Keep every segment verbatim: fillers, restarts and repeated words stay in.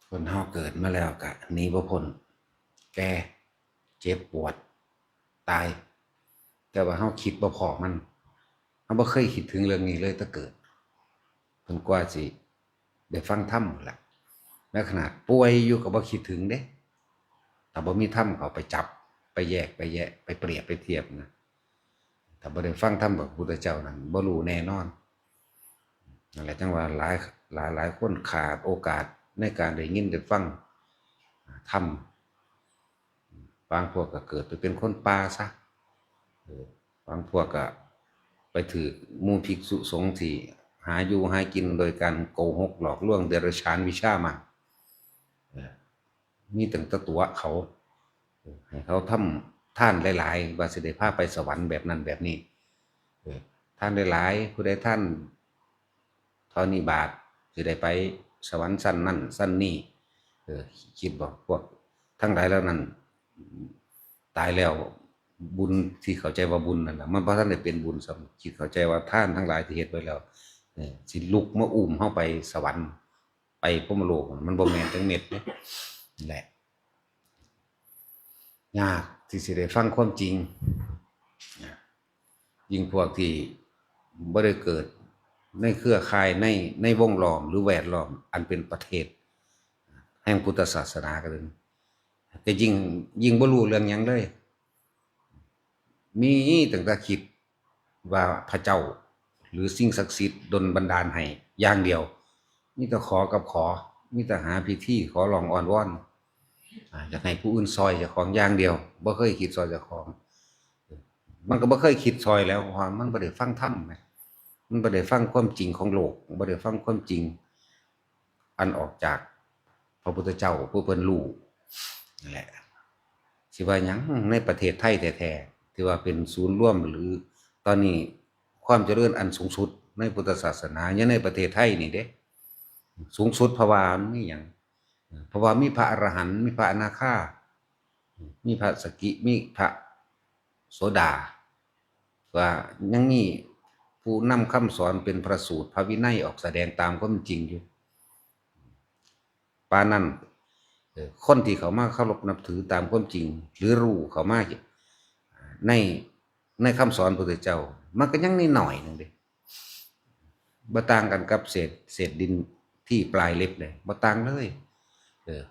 คนเฮาเกิดมาแล้วก็หนีบ่พ้น แก่ เจ็บปวด ตาย แต่ว่าเฮาคิดบ่พ้อมัน เฮาบ่เคยคิดถึงเรื่องนี้เลยแต่เกิด จนกว่าสิได้ฟังธรรมนั่นล่ะ และขนาดป่วยอยู่ก็บ่คิดถึงเด้ ถ้าบ่มีธรรมเขาไปจับ ไปแยก ไปแยะ ไปเปรียบ ไปเทียบนะ ถ้าบ่ได้ฟังธรรมกับพระพุทธเจ้านั่น บ่รู้แน่นอน นั่นแหละจั่งว่าหลาย หลาย หลายคนขาดโอกาสในการได้ยินได้ฟังธรรม บางพวกก็เกิดไปเป็นคนป่าซะ เออ บางพวกก็ไปถืกหมู่ภิกษุสงฆ์ที่หาอยู่หากินโดยการโกหกหลอกลวงเดรัจฉานวิชามา เออ มีตั้งแต่ตั๋วเขา เออ ให้เขาทำทานหลายๆ ว่าสิได้พาไปสวรรค์แบบนั้นแบบนี้ เออ ทานหลายๆ ผู้ใดทานเท่านี้บาท สิได้ไปสวรรค์ชั้นนั้นชั้นนี้ เออ คิดบ่ พวกทั้งหลายเหล่านั้น ตายแล้ว บุญที่เข้าใจว่าบุญนั่นน่ะ มันบ่ทันได้เป็นบุญซ้ำ คิดเข้าใจว่าทานทั้งหลายที่เฮ็ดไว้แล้ว เออ สิลุกมาอุ้มเฮาไปสวรรค์ ไปพรหมโลก มันบ่แม่นจักเม็ดเด้ นั่นแหละ ยากที่สิได้ฟังความจริง ยิ่งพวกที่บ่ได้เกิดในเครือข่าย ใน ในวงล้อมหรือแวดล้อมอันเป็นประเทศแห่งพุทธศาสนาก็เลย ก็ยิ่ง ยิ่งบ่รู้เรื่องหยังเลย มีตั้งแต่คิดว่าพระเจ้าหรือสิ่งศักดิ์สิทธิ์ดลบันดาลให้อย่างเดียว มีแต่ขอกับขอ มีแต่หาพิธีขอร้องอ้อนวอน อ่า อยากให้ผู้อื่นซอยเจ้าของอย่างเดียว บ่เคยคิดซอยเจ้าของ มันก็บ่เคยคิดซอยแล้ว เพราะว่ามันบ่ได้ฟังธรรมไง มันบ่ได้ฟังความจริงของโลก บ่ได้ฟังความจริง อันออกจากพระพุทธเจ้าผู้เพิ่นรู้นั่นแหละ สิว่าหยังในประเทศไทยแท้ๆ ที่ว่าเป็นศูนย์รวม หรือตอนนี้ความเจริญอันสูงสุดในพุทธศาสนา อยู่ในประเทศไทยนี่เด้ สูงสุดเพราะว่ามันมีหยัง เพราะว่ามีพระอรหันต์ มีพระอนาคา มีพระสกิ มีพระโสดา ว่ายังมีผู้นำคำสอนเป็นพระสูตรพระวินัยออกแสดงตามความจริงอยู่ ปานนั้น เอ่อ คนที่เขามาเคารพนับถือตามความจริง หรือรู้เข้ามาใน ในคำสอนพระพุทธเจ้า มันก็ยังนิดหน่อยหนึ่งเด้ บ่ต่างกันกับเศษ เศษดินที่ปลายเล็บเลย บ่ต่างเลย เออ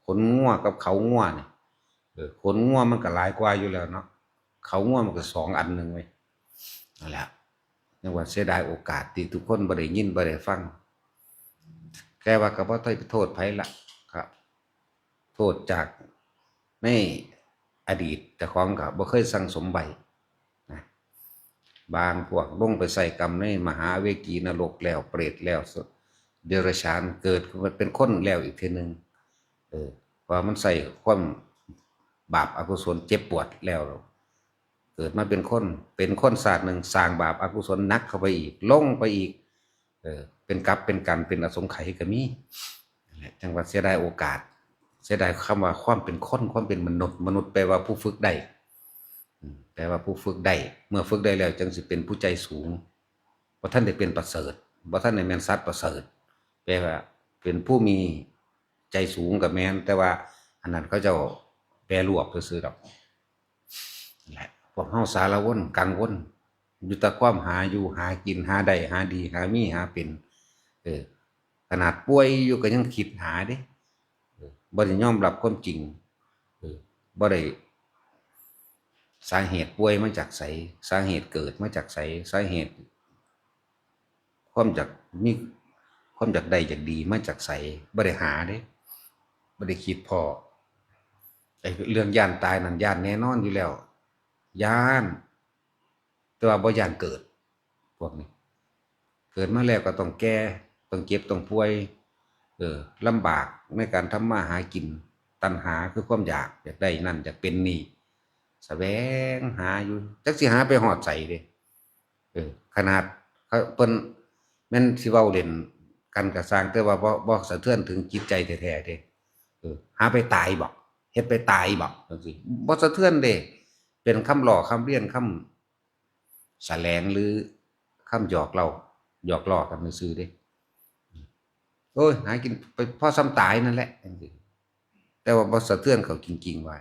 ขนงัวกับเขางัวเนี่ย เออ ขนงัวมันก็หลายกว่าอยู่แล้วเนาะ เขางัวมันก็สองอันหนึ่งเว้ย นั่นแหละ ยังว่าเสียดายโอกาสที่ทุกคนบ่ได้ยินบ่ได้ฟัง แต่ว่าก็บ่ได้ไปโทษไผละครับ โทษจากในอดีตเจ้าของก็บ่เคยสั่งสมไว้นะ บางพวกลงไปใส่กรรมในมหาเวกีนรกแล้ว เปรตแล้ว เดรัจฉาน เกิดเป็นคนแล้วอีกเทื่อหนึ่ง เออ เพราะว่ามันใส่ความบาปอกุศลเจ็บปวดแล้ว เกิดมาเป็นคน เป็นคนชาติหนึ่ง สร้างบาปอกุศลหนักเข้าไปอีก ลงไปอีก เออ เป็นกรรมเป็นกรรม เป็นอสงไขยก็มี นั่นแหละ จั่งว่าเสียดายโอกาส เสียดายคำว่าความเป็นคน ความเป็นมนุษย์ มนุษย์แปลว่าผู้ฝึกได้ อืม แปลว่าผู้ฝึกได้ เมื่อฝึกได้แล้วจั่งสิเป็นผู้ใจสูง บ่ทันได้เป็นประเสริฐ บ่ทันได้แม่นสัตว์ประเสริฐ แปลว่าเป็นผู้มีใจสูงก็แม่น แต่ว่าอันนั้นเขาเจ้าแปรลวกซื่อๆดอก นั่นแหละ พวกเฮาสารวนกังวล อยู่แต่ความหาอยู่หากิน หาได้หาดี หามีหาเป็น เออ ขนาดป่วยอยู่ก็ยังคิดหาเด้ เออ บ่ได้ยอมรับความจริง เออ บ่ได้ สาเหตุป่วยมาจากไส สาเหตุเกิดมาจากไส สาเหตุ ความอยากมี ความอยากได้อยากดีมาจากไส บ่ได้หาเด้ บ่ได้คิดพ้อ ไอ้เรื่องย้านตายนั่นย้านแน่นอนอยู่แล้ว ย้าน แต่ว่าบ่ย้านเกิด พวกนี้ เกิดมาแล้วก็ต้องแก่ ต้องเจ็บ ต้องป่วย เออ ลำบากในการทำมาหากิน ตัณหาคือความอยาก อยากได้นั่น อยากเป็นนี่ แสวงหาอยู่ จักสิหาไปฮอดไสเด้ เออ ขนาดเขา เพิ่นแม่นสิเว้าเล่นกันก็ซ่าง แต่ว่าบ่ บ่สะเทือนถึงจิตใจแท้ๆเด้ เออ หาไปตายบ่ เฮ็ดไปตายบ่ จังซี่ บ่สะเทือนเด้ เป็นคำล้อคำเลียน คำแสลง หรือคำหยอกเล่า หยอกล้อกันซื่อๆเด้ โอ้ย หากินไปพอส่ำตายนั่นแหละจังซี้ แต่ว่าบ่สะเทือนเขาจริงๆ ว่า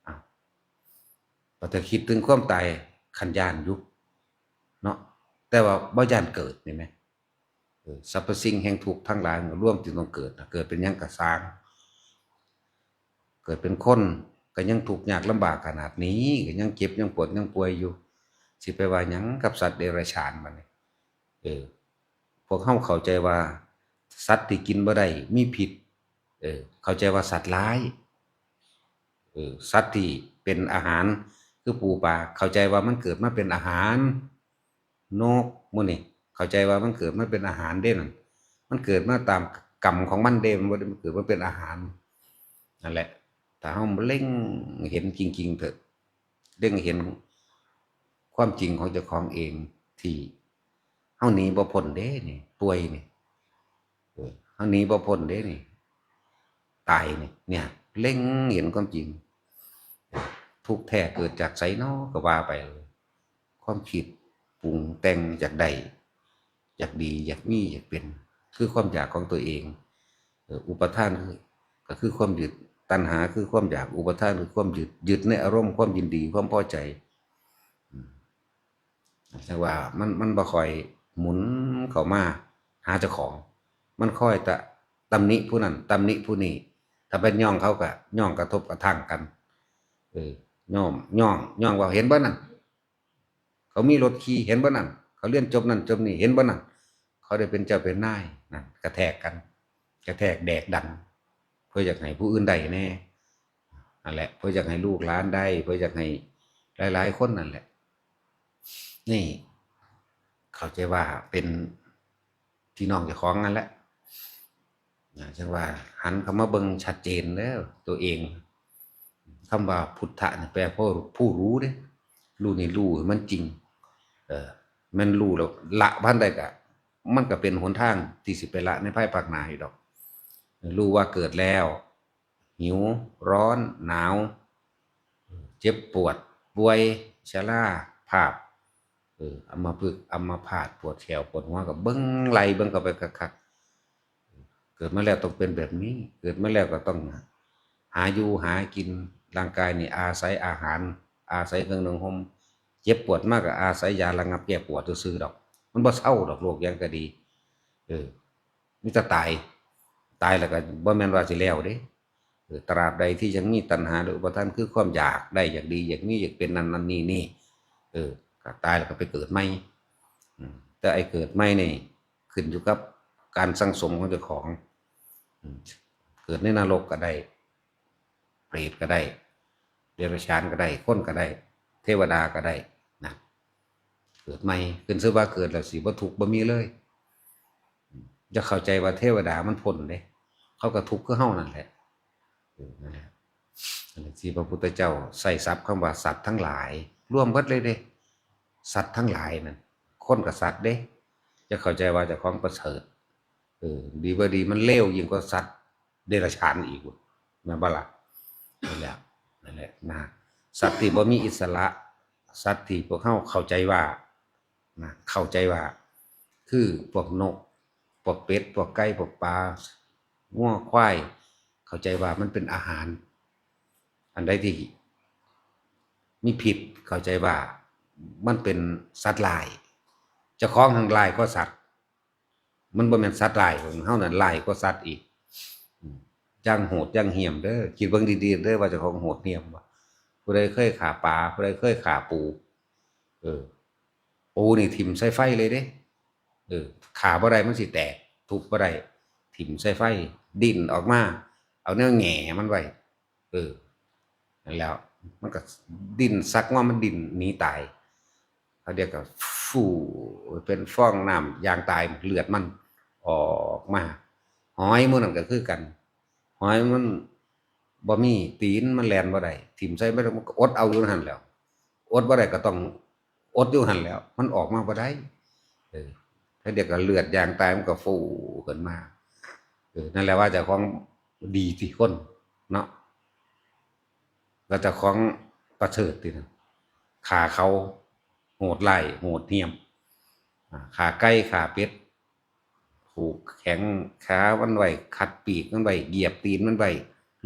อ้าว พอถ้าคิดถึงความตาย คันย้านอยู่เนาะ แต่ว่าบ่ย้านเกิดนี่แหม เออ สรรพสิ่งแห่งทุกข์ทั้งหลายมันรวมที่ต้องเกิดนะ เกิดเป็นหยังกะซ่าง เกิดเป็นคนก็ยังทุกข์ยากลำบากขนาดนี้ ก็ยังเจ็บยังปวดยังป่วยอยู่ สิไปว่าหยังกับสัตว์เดรัจฉานบัดนี้ เออ พวกเฮาเข้าใจว่าสัตว์ที่กินบ่ได้มีพิษ เออ เข้าใจว่าสัตว์ร้าย เออ สัตว์ที่เป็นอาหารคือปูปลา เข้าใจว่ามันเกิดมาเป็นอาหาร นกหมู่นี่ เข้าใจว่ามันเกิดมาเป็นอาหารเด้นั่น มันเกิดมาตามกรรมของมันเด้ มันบ่ได้เกิดมาเป็นอาหาร นั่นแหละ ถ้าเฮาเล็งเห็นจริงๆ เถอะ เล็งเห็นความจริงของเจ้าของเอง ที่เฮาหนีบ่พ้นเด้นี่ ป่วยนี่ เออ เฮาหนีบ่พ้นเด้นี่ ตายนี่ เนี่ย เล็งเห็นความจริง ทุกข์แท้เกิดจากไสน้อ ก็ว่าไป ความคิดปรุงแต่งอยากได้ อยากดี อยากมี อยากเป็น คือความอยากของตัวเอง เออ อุปาทานคือ ก็คือความยึด ตัณหาคือความอยาก อุปาทานคือความยึด ยึดในอารมณ์ความยินดี ความพอใจ อืม แต่ว่ามัน มันบ่ค่อยหมุนเข้ามาหาเจ้าของ มันคอยแต่ตำหนิผู้นั้น ตำหนิผู้นี้ ถ้าเป็นย่องเขาก็ย่องกระทบกระทั่งกัน เออ ย่อง ย่อง ย่องว่า เห็นบ่นั่น เขามีรถขี่ เห็นบ่นั่น เขาเรียนจบนั่นจบนี่ เห็นบ่นั่น เขาได้เป็นเจ้าเป็นนาย นั่น กระแทกกัน กระแทกแดกดัน เพื่ออยากให้ผู้อื่นได้แน่ นั่นแหละ เพื่ออยากให้ลูกหลานได้ เพื่ออยากให้หลายๆ คนนั่นแหละ นี่ เข้าใจว่าเป็นพี่น้องเจ้าของนั่นแหละ นะ จั่งว่าหันเข้ามาเบิ่งชัดเจนเด้อตัวเอง คำว่าพุทธะนี่แปลว่าผู้รู้เด้ รู้นี่รู้ให้มันจริง เออ แม่นรู้แล้วละบ่ทันได้ก็ มันก็เป็นหนทางที่สิไปละในภายภาคหน้าอยู่ดอก รู้ว่าเกิดแล้ว หิว ร้อน หนาว เจ็บปวด ป่วย ชรา ภาพ เออ อัมพฤกษ์ อัมพาต ปวดแข้ว ปวดหัว ก็เบิ่งไล่เบิ่งเข้าไปคักๆ เกิดมาแล้วต้องเป็นแบบนี้ เกิดมาแล้วก็ต้องหาอยู่หากิน ร่างกายนี่อาศัยอาหาร อาศัยเครื่องนุ่งห่ม เจ็บปวดมากก็อาศัยยาระงับแก้ปวดซื่อๆ ดอก มันบ่เซาดอก โรคหยังก็ดี เออ มีแต่ตาย ตายแล้วก็บ่แม่นว่าสิแล้วเด้ เออ ตราบใดที่ยังมีตัณหาและอุปาทาน คือความอยากได้ อยากดี อยากมี อยากเป็นนั่นนั่นนี่นี่ เออ ก็ตายแล้วก็ไปเกิดใหม่ อืม แต่ไอ้เกิดใหม่นี่ ขึ้นอยู่กับการสั่งสมของเจ้าของ อืม เกิดในนรกก็ได้ เปรตก็ได้ เดรัจฉานก็ได้ คนก็ได้ เทวดาก็ได้นะ เกิดใหม่ ขึ้นชื่อว่าเกิดแล้วสิบ่ทุกข์บ่มีเลย อย่าเข้าใจว่าเทวดามันพ้นเด้ เขาก็ทุกข์คือเฮานั่นแหละ เออ นั่นแหละ อันนี้ที่พระพุทธเจ้าใช้ศัพท์คำว่าสัตว์ทั้งหลาย รวมเบิดเลยเด้ สัตว์ทั้งหลายนั่น คนกับสัตว์เด้ อย่าเข้าใจว่าเจ้าของประเสริฐ เออ ดีบ่ดีมันเลวยิ่งกว่าสัตว์เดรัจฉานอีก แม่นบ่ล่ะ นั่นแหละ นั่นแหละนะ สัตว์ที่บ่มีอิสระ สัตว์ที่พวกเฮาเข้าใจว่า นะ เข้าใจว่า คือพวกนก พวกเป็ด พวกไก่ พวกปลา งัว ควาย เข้าใจว่ามันเป็นอาหาร อันใดที่มีพิษ เข้าใจว่ามันเป็นสัตว์ร้าย เจ้าของหั่นร้ายกว่าสัตว์ มันบ่แม่นสัตว์ร้าย เฮานั่นร้ายกว่าสัตว์อีก อืม อย่างโหดอย่างเหี้ยมเด้อ คิดเบิ่งดีๆ เด้อว่าเจ้าของโหดเหี้ยมบ่ ผู้ใดเคยฆ่าปลา ผู้ใดเคยฆ่าปู เออ ปูนี่ถิ่มใส่ไฟเลยเด้ เออ ฆ่าบ่ได้มันสิแตก ทุบบ่ได้ ถิ่มใส่ไฟ ดิ้นออกมา เอาแนวแหง่มันไว้ เออ นั่นแหล้ว มันก็ดิ้น สักงอมันดิ้นหนีตาย เขาเรียกว่าฟู่ เป็นฟองน้ำอย่างตาย เลือดมันออกมา หอยหมู่นั่นก็คือกัน หอยมันบ่มีตีน มันแล่นบ่ได้ ถิ่มใส่บ่ได้ มันก็อดเอาอยู่หั่นแหล้ว อดบ่ได้ก็ต้องอดอยู่หั่นแหล้ว มันออกมาบ่ได้ เออ แล้วเดี๋ยวก็เลือดยางตายมันก็ฟูขึ้นมา เออ นั่นแหละว่าเจ้าของดีที่คนเนาะ แล้วเจ้าของประเสริฐที่นั่น ฆ่าเขาโหดร้ายโหดเหี้ยม อ่า ฆ่าไก่ฆ่าเป็ด ผูก แข็งขามันไว้ ขัดปีกมันไว้ เหยียบตีนมันไว้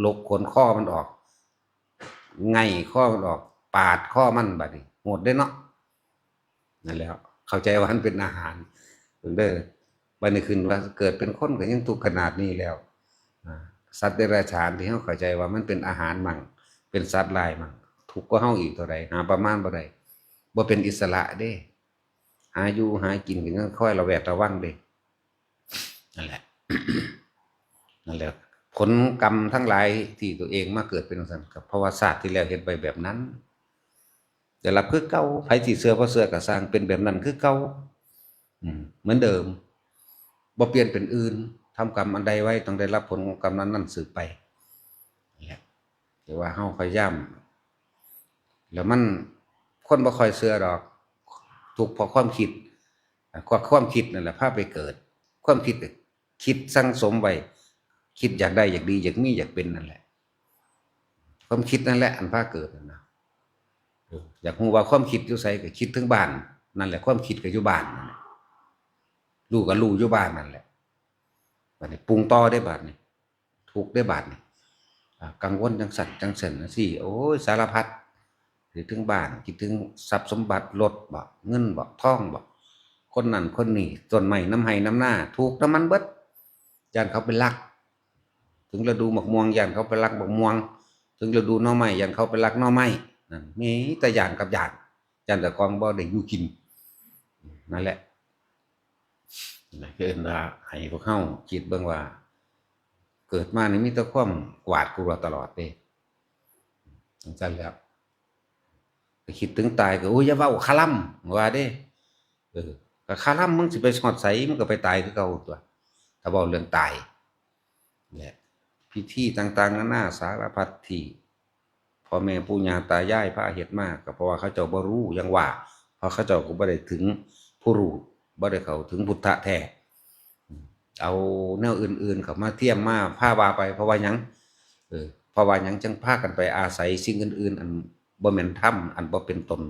ลกขนคอมันออก ไง่คอมันออก ปาดคอมัน บัดนี้โหดเด้เนาะ นั่นแหละ เข้าใจว่ามันเป็นอาหารเด้อ บัดนี้ขึ้นว่าเกิดเป็นคนก็ยังทุกข์ขนาดนี้แล้ว อ่า สัตว์เดรัจฉานที่เราเข้าใจว่ามันเป็นอาหารมั่ง เป็นสัตว์ร้ายมั่ง ทุกข์กว่าเฮาอีกเท่าใด หาประมาณบ่ได้ บ่เป็นอิสระเด้ หาอยู่หากินก็ยังคอยระแวดระวังเด้ นั่นแหละ นั่นแหละ ผลกรรมทั้งหลายที่ตัวเองมาเกิดเป็นจั่งซั้น ก็เพราะว่าชาติที่แล้วเฮ็ดไว้แบบนั้น ได้รับคือเก่า ไผสิเชื่อบ่เชื่อก็ซ่าง เป็นแบบนั้นคือเก่า อืม เหมือนเดิม บ่เปลี่ยนเป็นอื่น ทำกรรมอันใดไว้ ต้องได้รับผลของกรรมนั้นๆ สืบไป นั่นแหละ แต่ว่าเฮาพยายาม แล้วมัน คนบ่ค่อยเชื่อดอก ทุกข์เพราะความคิด อ่ะ ความ ความคิดนั่นแหละพาไปเกิด ความคิดก็คิดสั่งสมไว้ คิดอยากได้ อยากดี อยากมี อยากเป็นนั่นแหละ ความคิดนั่นแหละอันพาเกิดนั่นนะ เออ อยากรู้ว่าความคิดอยู่ไสก็คิดถึงบ้าน นั่นแหละ ความคิดก็อยู่บ้านนั่นแหละ รู้ก็รู้อยู่บ้านนั่นแหละ บัดนี้ปรุงต่อเด้ บัดนี้ ทุกข์เด้ บัดนี้ อ่า กังวลจั่งซั้นจั่งซั้นจั่งซี้ โอ้ย สารพัด คิดถึงบ้าน คิดถึงทรัพย์สมบัติ รถบ่ เงินบ่ ทองบ่ คนนั้นคนนี้ ต้นไม้นำไฮ่นำนา ทุกข์นำมันเบิด ย้านเขาไปลัก ถึงฤดูหมากม่วง ย้านเขาไปลักหมากม่วง ถึงฤดูหน่อไม้ ย้านเขาไปลักหน่อไม้ นั่น มีแต่ย้านกับย้าน ย้านเจ้าของบ่ได้อยู่กิน นั่นแหละ นั่นคือเอิ้นว่าให้พวกเฮาคิดเบิ่งว่า เกิดมานี่มีแต่ความหวาดกลัวตลอดเด้ จั่งซั้นแล้ว ไปคิดถึงตายก็ โอ้ย อย่าเว้าคาร่ำ ว่าเด้ เออ ก็คาร่ำ มึงสิไปฮอดไส มึงก็ไปตายคือเก่าตั๊ว ถ้าเว้าเรื่องตาย และพิธีต่างๆ นานาสารพัดที่ พ่อแม่ปู่ย่าตายายพาเฮ็ดมา ก็เพราะว่าเขาเจ้าบ่รู้ อย่างว่า เพราะเขาเจ้าก็บ่ได้ถึงผู้รู้ บ่ได้เข้าถึงพุทธะแท้ เอาแนวอื่นๆ เข้ามาเทียมมาพาว่าไป เพราะว่าหยัง เออ เพราะว่าหยังจั่งพากันไปอาศัยสิ่งอื่นๆ อันบ่แม่นธรรม อันบ่เป็นตน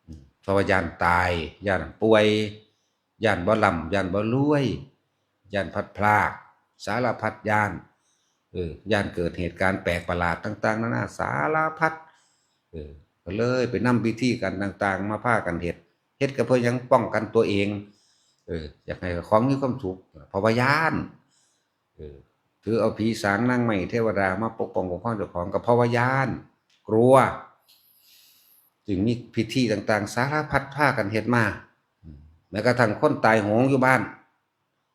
อืม เพราะว่าย้านตาย ย้านป่วย ย้านบ่ร่ำ ย้านบ่รวย ย้านพลัดพราก สารพัดย้าน เออ ย้านเกิดเหตุการณ์แปลกประหลาดต่างๆ นานาสารพัด เออ ก็เลยไปนำพิธีการต่างๆ มาพากันเฮ็ด เฮ็ดก็เพื่อหยัง ป้องกันตัวเอง เออ อยากให้ของมีความสุข เพราะว่าย้าน เออ ถือเอาผีสางนางไม้เทวดามาปกป้องคุ้มครองเจ้าของ ก็เพราะว่าย้าน กลัว จึงมีพิธีต่างๆ สารพัดพากันเฮ็ดมา อืม แม้กระทั่งคนตายโหงอยู่บ้าน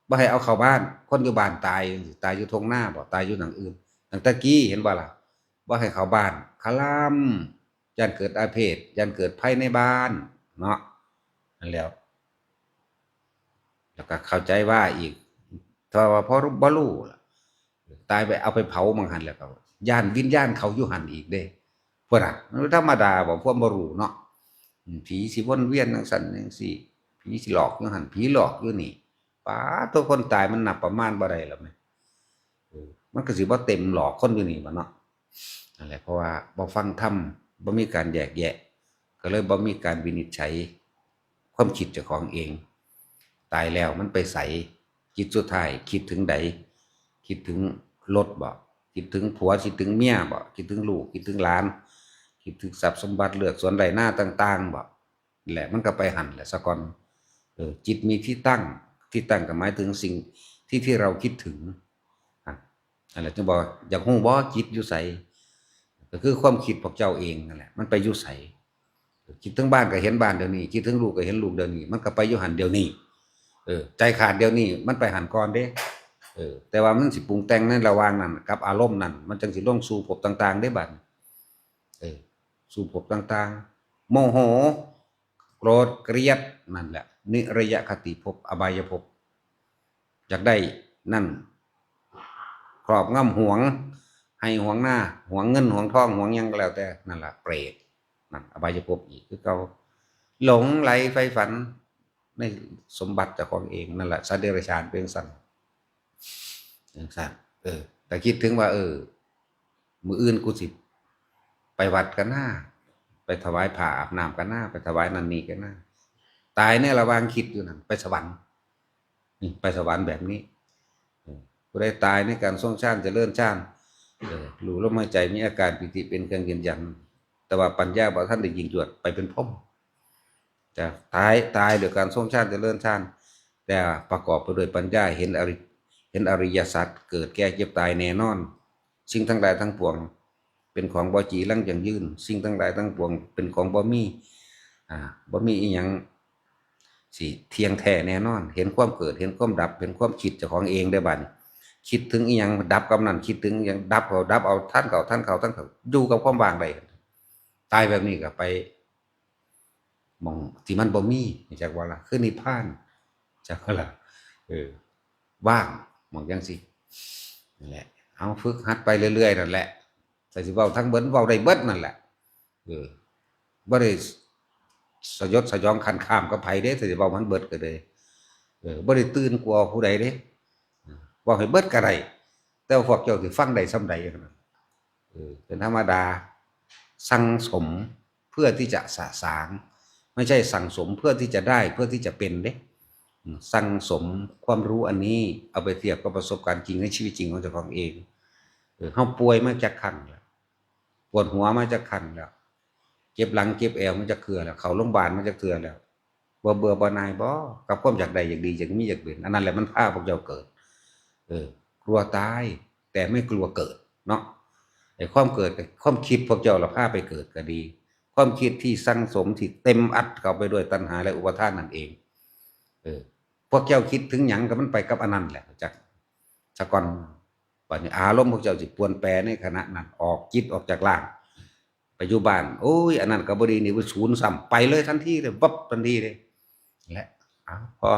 บ่ให้เอาเข้าบ้าน คนอยู่บ้านตาย ตายอยู่ท่งนาบ่ ตายอยู่หม่องอื่น ตั้งแต่กี้เห็นบ่ล่ะ บ่ให้เข้าบ้าน คาร่ำ ย้านเกิดอาเพศ ย้านเกิดภัยในบ้าน เนาะ นั่นแหล้ว แล้วก็เข้าใจว่าอีก ถ้าว่าพอบ่รู้ล่ะ ตายไปเอาไปเผาหม่องหั่นแล้วก็ ย้านวิญญาณเขาอยู่หั่นอีกเด้ พุ้นน่ะ มันธรรมดาบ่ ความบ่รู้เนาะ อืม ผีสิวนเวียนจั่งซั้นจั่งซี้ ผีสิหลอกอยู่หั่น ผีหลอกอยู่นี่ ป๊าด ตัวคนตายมันนับประมาณบ่ได้แล้วแหม เออ มันก็สิบ่เต็มหลอกคนอยู่นี่บ่เนาะ นั่นแหละ เพราะว่าบ่ฟังธรรม บ่มีการแยกแยะ ก็เลยบ่มีการวินิจฉัยความคิดเจ้าของเอง ตายแล้วมันไปไส จิตสุดท้ายคิดถึงใด คิดถึงรถบ่ คิดถึงผัว คิดถึงเมียบ่ คิดถึงลูก คิดถึงหลาน คิดถึงทรัพย์สมบัติเฮือนสวนไร่นาต่างๆ บ่ แหละ มันก็ไปหั่นแหละซะก่อน เออ จิตมีที่ตั้ง ที่ตั้งก็หมายถึงสิ่งที่ ที่เราคิดถึง อ่ะ นั่นแหละจึงบอกว่า อยากรู้บ่ จิตอยู่ไส ก็คือความคิดพวกเจ้าเองนั่นแหละ มันไปอยู่ไส คิดถึงบ้านก็เห็นบ้านเดี๋ยวนี้ คิดถึงลูกก็เห็นลูกเดี๋ยวนี้ มันก็ไปอยู่หั่นเดี๋ยวนี้ เออ ใจขาดเดี๋ยวนี้ มันไปหั่นก่อนเด้ เออ แต่ว่ามันสิปรุงแต่งในระหว่างนั้น กับอารมณ์นั้น มันจั่งสิลงสู่ภพต่างๆ เด้บัดนี้ เออ สู่ภพต่างๆ โมโห โกรธ เกลียด นั่นแหละ นิรยคติภพ อบายภพ อยากได้นั่น ครอบงำหวง ไฮ่หวงนา หวงเงิน หวงทอง หวงหยังก็แล้วแต่ นั่นล่ะ เปรต นั่น อบายภพอีกคือเก่า หลงใหลใฝ่ฝันในสมบัติเจ้าของเอง นั่นแหละ สัตว์เดรัจฉานเป็นจั่งซั้น จั่งซั้น เออ แต่คิดถึงว่า เออ มื้ออื่นกูสิไปวัดก่อนนา ไปถวายผ้าอาบน้ำก่อนนา ไปถวายนั่นนี่ก่อนนา ตายในระหว่างคิดอยู่นั่น ไปสวรรค์ นี่ไปสวรรค์แบบนี้ เออ ผู้ใดตายในการทรงฌานเจริญฌาน เออ รู้ลมหายใจมีอาการปีติเป็นเครื่องยืนยัน แต่ว่าปัญญาบ่ทันได้ยิ่งยวด ไปเป็นพรหม แต่ตาย ตายด้วยการทรงฌานเจริญฌาน แต่ประกอบไปด้วยปัญญา เห็นอริ เห็นอริยสัจ เกิดแก่เจ็บตายแน่นอน สิ่งทั้งหลายทั้งปวง เป็นของบ่จีรังยั่งยืน สิ่งทั้งหลายทั้งปวง เป็นของบ่มี อ่า บ่มีอีหยังสิเที่ยงแท้แน่นอน เห็นความเกิด เห็นความดับ เห็นความคิดเจ้าของเองได้บัดนี้ คิดถึงอีหยังดับกับนั้น คิดถึงอีหยังดับเอา ดับเอา ทันเขา ทันเขา ทันเขา อยู่กับความว่างได้ ตายแบบนี้ก็ไปหม่องที่มันบ่มี จักว่าล่ะ คือนิพพาน จักว่าล่ะ เออ ว่าง หม่องจังซี่ นั่นแหละ เอาฝึกหัดไปเรื่อยๆ นั่นแหละ แต่สิเว้าทั้งเบิด เว้าได้เบิดนั่นแหละ เออ บ่ได้สยดสยองขันข้ามกับไผเด้ แต่สิเว้ามันเบิดก็เลย เออ บ่ได้ตื่นกลัวผู้ใดเด้ เว้าให้เบิดก็ได้ แต่ว่าพวกเจ้าสิฟังได้ส่ำใดเท่านั้น เออ เป็นธรรมดา สั่งสมเพื่อที่จะสะสาง ไม่ใช่สั่งสมเพื่อที่จะได้ เพื่อที่จะเป็นเด้ อืม สั่งสมความรู้อันนี้ เอาไปเทียบกับประสบการณ์จริงในชีวิตจริงของเจ้าของเอง เออ เฮาป่วยมาจักครั้งแล้ว ปวดหัวมาจักครั้งแล้ว เจ็บหลังเจ็บแอวมาจักเทื่อแล้ว เข้าโรงพยาบาลมาจักเทื่อแล้ว บ่เบื่อบ่หน่ายบ่ กับความอยากได้อยากดีอยากมีอยากเป็น อันนั้นแหละมันพาพวกเจ้าเกิด เออ กลัวตาย แต่ไม่กลัวเกิดเนาะ ไอ้ความเกิดกับความคิดพวกเจ้าละพาไปเกิดก็ดี ความคิดที่สั่งสมที่เต็มอัดเข้าไปด้วยตัณหาและอุปาทานนั่นเอง เออ พวกเจ้าคิดถึงหยังก็มันไปกับอันนั้นแหละ จัก ซะก่อน บัดนี้อารมณ์พวกเจ้าสิปรวนแปรในขณะนั้น ออกจิตออกจากร่าง ไปอยู่บ้าน โอ้ย อันนั้นก็บ่ดี นี่มันศูนย์ซ้ำ ไปเลยทันทีเลย วับทันทีเลย และ อ้าว พอ